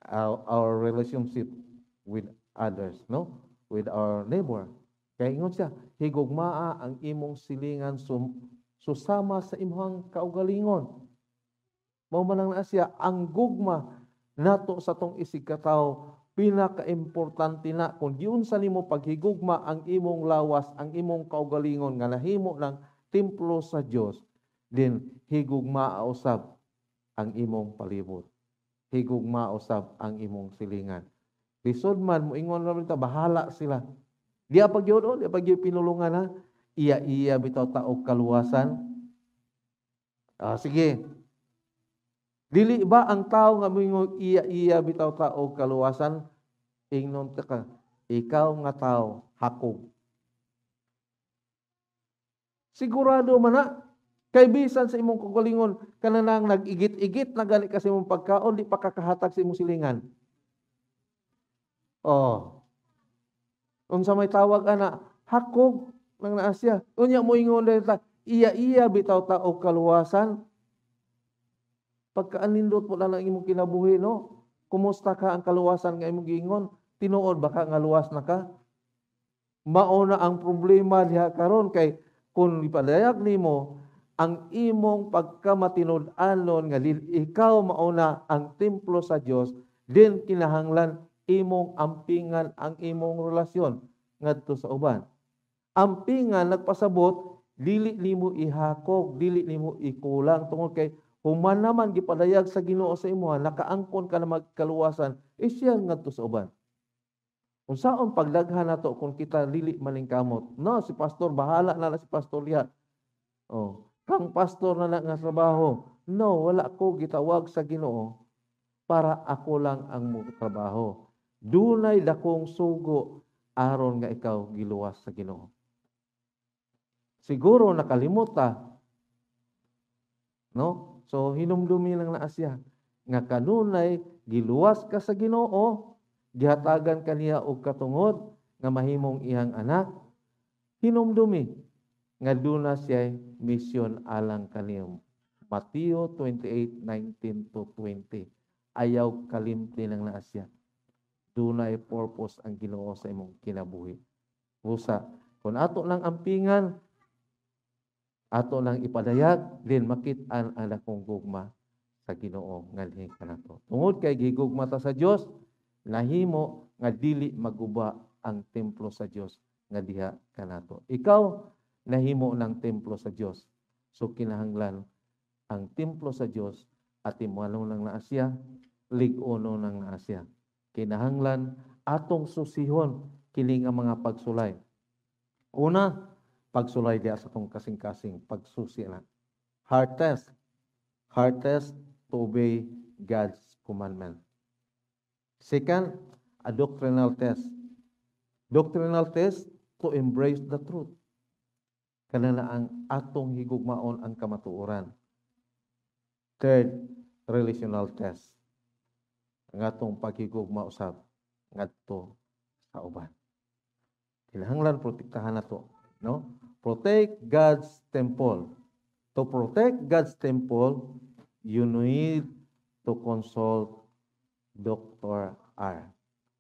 our relationship with others, no? With our neighbor. Kaya ingon siya, higugmaa ang imong silingan susama sa imong kaugalingon. Mao man ang naa siya, ang gugma nato sa tong isig katawo, pinakaimportante na kung giunsa nimo paghigugma ang imong lawas, ang imong kaugalingon nga nahimo ng templo sa Dios, din higugma usab ang imong palibot. Higugma usab ang imong silingan. Lisod man moingon ra ta, bahala sila. Di pa gyud oh, di pa gyud pinulungan ha. Iya-iya bitaw ta og kaluwasan. Ah, sige. Dili ba ang tao nga moingon iya-iya bitaw ta og kaluwasan? Ingnon ta ka, ikaw nga tao, hakog. Sigurado man na. Kay bisan sa imong kaugalingon, kananang nag-igit-igit na gani ka sa imong pagkaon, di pa kakahatag sa imong silingan. Oh. Unsa may tawag ana, hakog nang naa siya. Unya mo ingon dahil ta, iya-iya bitaw ta og kaluwasan. Pagkaanindot mo na lang imong kinabuhi, no? Kumusta ka ang kaluwasan nga imong giingon? Tinuod ba ka nga luwas na ka? Mao na ang problema diha karon kay kung ipadayag nimo ang imong pagkamatinud-anon nga ikaw mauna ang templo sa Dios, din kinahanglan imong ampingan ang imong relasyon ngadto sa uban. Ampingan nagpasabot dili nimo ihakog, dili nimo ikulang tungod kay human naman gipadayag sa Ginoo sa imuha, nakaangkon ka na magkaluwasan, i-share ngadto sa uban. Unsaon pagdaghan nato kung kita dili maningkamot? No, si pastor bahala na na si pastor liha. Oh, kang pastor na na nga trabaho. No, wala ko gitawag sa Ginoo para ako lang ang mo trabaho. Dunay dakong sugo aron nga ikaw giluwas sa Ginoo. Siguro nakalimot ta. No? So hinumdumi lang na siya nga kanunay giluwas ka sa Ginoo, gihatagan kaniya og katungod nga mahimong iyang anak. Hinumdumi nga duna siya misyon alang kaniyo. Mateo 28:19 to 20. Ayaw kalimti nang naa siya. Dunay purpose ang Ginoo sa imong kinabuhi. Busa, kung ato lang ampingan, ato lang ipadayag, din makit-an ang dakong gugma sa Ginoo nganhi kanato. Tungod kay gigugma ta sa Dios, nahimo nga dili maguba ang templo sa Dios nga diha kanato. Ikaw nahimo ng templo sa Dios. So kinahanglan ang templo sa Dios at imuano nang naa siya, lig-ono nang naa siya. Kinahanglan atong susihon kini nga mga pagsulay. Una, pagsulay diha sa atong kasing-kasing, pagsusi na. Heart test. Heart test to obey God's commandment. Second, a doctrinal test. Doctrinal test to embrace the truth. Kanana ang atong higugmaon ang kamatuoran. Third, relational test. Ang atong paghigugma usab ngadto sa uban. Kinahanglan protektahan nato, no? Protect God's temple. To protect God's temple, you need to consult Dr. R.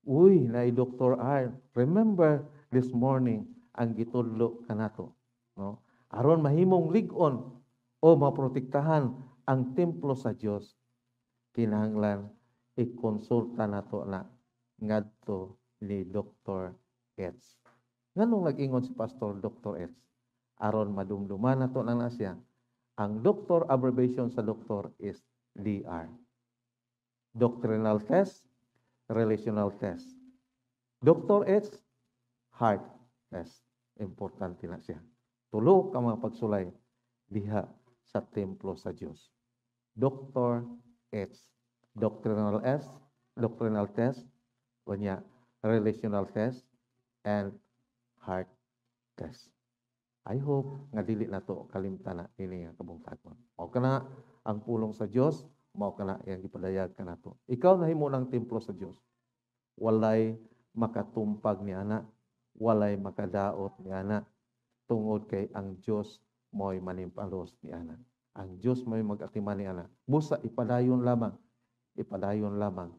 Uy, na Dr. R. Remember this morning ang gitudlo kanato, no? Aron mahimong lig-on o maprotektahan ang templo sa Dios, kinahanglan ikonsulta nato na ngadto ni Dr. H. Nganong nag-ingon si Pastor Dr. H? Aron madumduman nato na na siya. Ang doctor, abbreviation sa doctor is DR. Doctrinal test, relational test. Dr. H, heart test. Importante na siya. Tulo ka mga pagsulay diha sa templo sa Dios. Dr. H. Doctrinal S, doctrinal test, unya relational test, and heart test. I hope nga dili na to kalimtan na ini nga kabuntagon. Mao kana ang pulong sa Dios, mao kana iyang gipadayag kanato. Ikaw nahimo ng templo sa Dios. Walay makatumpag ni ana, walay makadaot ni ana, tungod kay ang Dios mo'y manimpalos ni ana. Ang Dios mo'y mag-atiman ni ana. Busa ipadayon lamang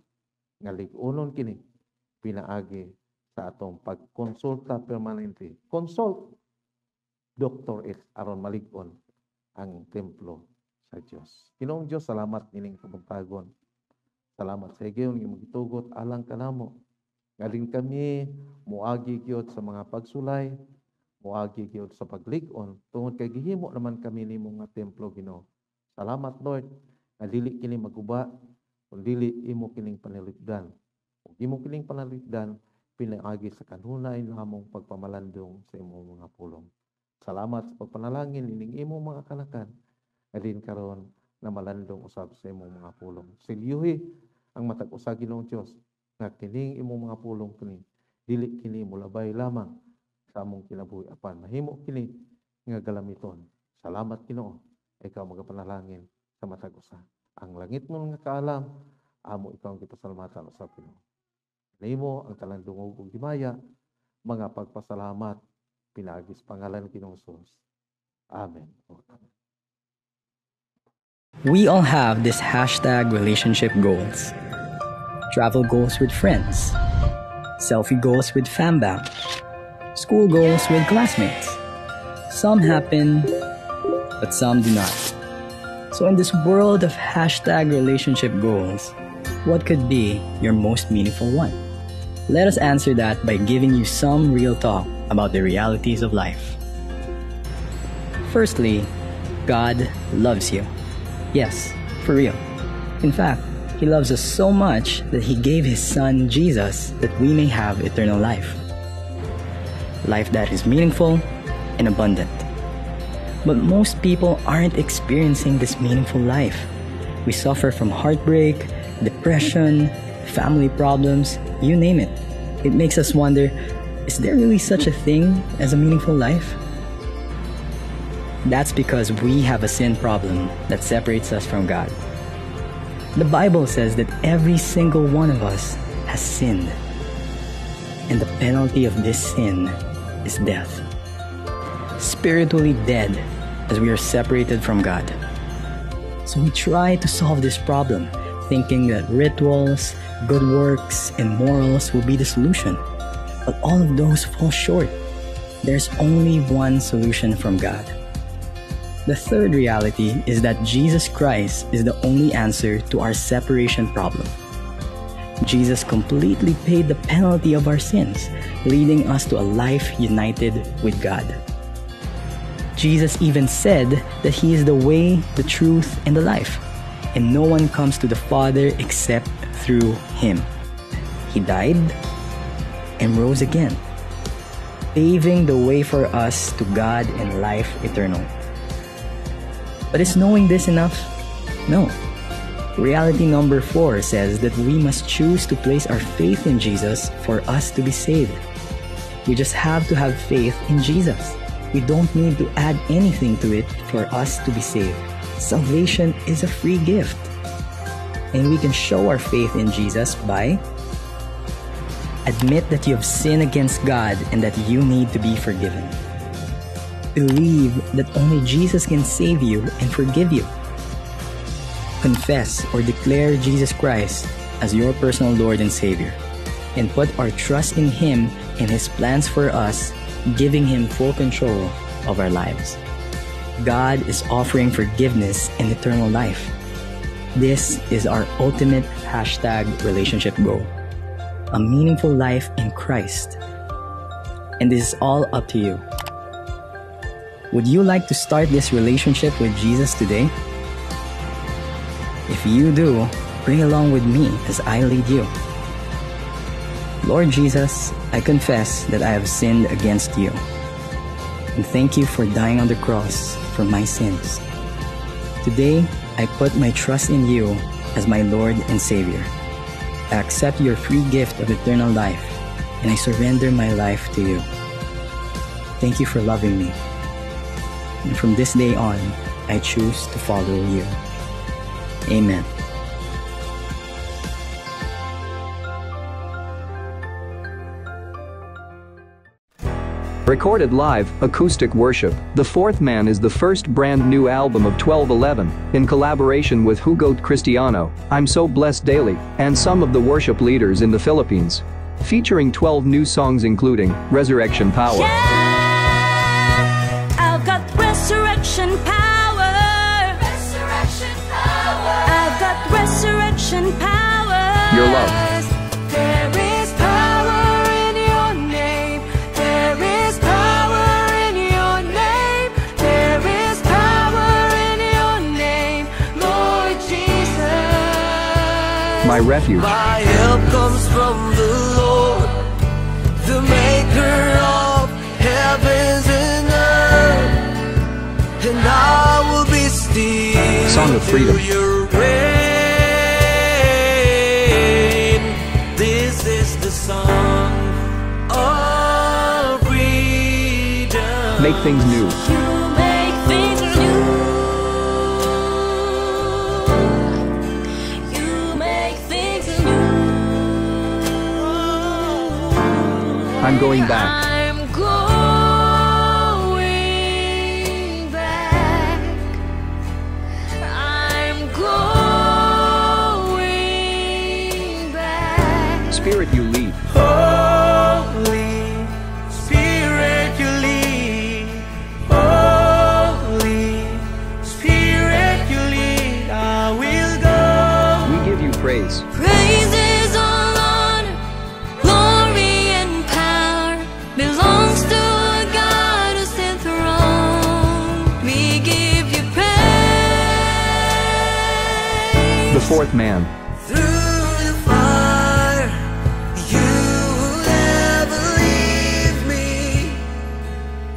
nga lig-unon kini pinaagi sa atong pagkonsulta permanente. Consult Dr. H aron malig-on ang templo sa Dios. Ginoong Dios, salamat nining kabuntagon. Salamat sa higayon nga imong gitugot alang kanamo. Ngalin kami moagi gyud sa mga pagsulay, moagi gyud sa paglig-on tungod kay gihimo naman kami nimo nga templo, Ginoo. Salamat, Lord, nga dili kini maguba kun dili imo kining panalipdan. Ug imo kining panalipdan pinaagi sa kanunay namong pagpamalandong sa imong mga pulong. Salamat sa pagpanalangin ining imong mga kanakan. Adin karon na malandong usab sa imong mga pulong. Silyuhi ang matag usa, Ginoong Dios, nga kining imong mga pulong kini dili kini mulabay lamang sa among kinabuhi apan mahimo kini nga galamiton. Salamat, Ginoo. Ikaw magapanalangin sa matag usa. Ang langit mo nga kaalam, amo ikaw ang gipasalamatan usab, Ginoo. Nimo ang tanang dungog ug himaya, mga pagpasalamat pinaagi sa pangalan ni Ginoong Jesus. Amen. Amen. We all have this #relationshipgoals. Travel goals with friends, selfie goals with fambam, school goals with classmates. Some happen, but some do not. So in this world of #relationshipgoals, what could be your most meaningful one? Let us answer that by giving you some real talk about the realities of life. Firstly, God loves you. Yes, for real. In fact, He loves us so much that He gave His Son Jesus that we may have eternal life. Life that is meaningful and abundant. But most people aren't experiencing this meaningful life. We suffer from heartbreak, depression, family problems, you name it. It makes us wonder, is there really such a thing as a meaningful life? That's because we have a sin problem that separates us from God. The Bible says that every single one of us has sinned. And the penalty of this sin is death. Spiritually dead as we are separated from God. So we try to solve this problem, thinking that rituals, good works, and morals will be the solution. But all of those fall short. There's only one solution from God. The third reality is that Jesus Christ is the only answer to our separation problem. Jesus completely paid the penalty of our sins, leading us to a life united with God. Jesus even said that He is the way, the truth, and the life, and no one comes to the Father except through Him. He died and rose again, paving the way for us to God and life eternal. But is knowing this enough? No. Reality number 4 says that we must choose to place our faith in Jesus for us to be saved. We just have to have faith in Jesus. We don't need to add anything to it for us to be saved. Salvation is a free gift. And we can show our faith in Jesus by admit that you have sinned against God and that you need to be forgiven. Believe that only Jesus can save you and forgive you. Confess or declare Jesus Christ as your personal Lord and Savior, and put our trust in Him and His plans for us, giving Him full control of our lives. God is offering forgiveness and eternal life. This is our ultimate #relationshipgoal. A meaningful life in Christ. And this is all up to you. Would you like to start this relationship with Jesus today? If you do, pray along with me as I lead you. Lord Jesus, I confess that I have sinned against you. And thank you for dying on the cross for my sins. Today, I put my trust in you as my Lord and Savior. I accept your free gift of eternal life, and I surrender my life to you. Thank you for loving me. And from this day on, I choose to follow you. Amen. Recorded live, acoustic worship, The Fourth Man is the first brand new album of 1211, in collaboration with Hugot Cristiano, I'm So Blessed Daily, and some of the worship leaders in the Philippines. Featuring 12 new songs including Resurrection Power. Yeah, I've got resurrection power. Resurrection power. I've got resurrection power. Your Love. There is power in your name. There is power in your name. There is power in your name, Lord Jesus. My Refuge. My help comes from the Lord, the maker of heavens and earth, and I will be still. Still Song of Freedom. To your reign. This is the song of freedom. Make Things New. You make things new. You make things new. I'm Going Back. I'm going back. I'm going back. Spirit You Lead. Holy Spirit, you lead. Holy Spirit, you lead. I will go. We Give You Praise. Praises, all honor, glory and power belongs to God who's enthroned. We give you praise. The Fourth Man. Through the fire, you will never leave me.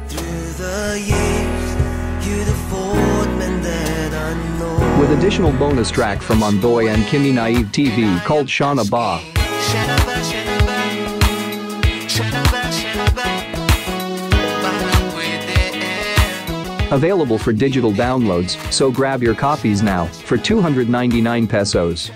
Through the years, you're the fourth man that I know. With additional bonus track from Ondoy and Kimmy Naive TV called Shauna Ba. Siya na ba, siya na ba? Siya na ba, siya na ba? Parang pwede eh. Available for digital downloads, so grab your copies now for ₱299.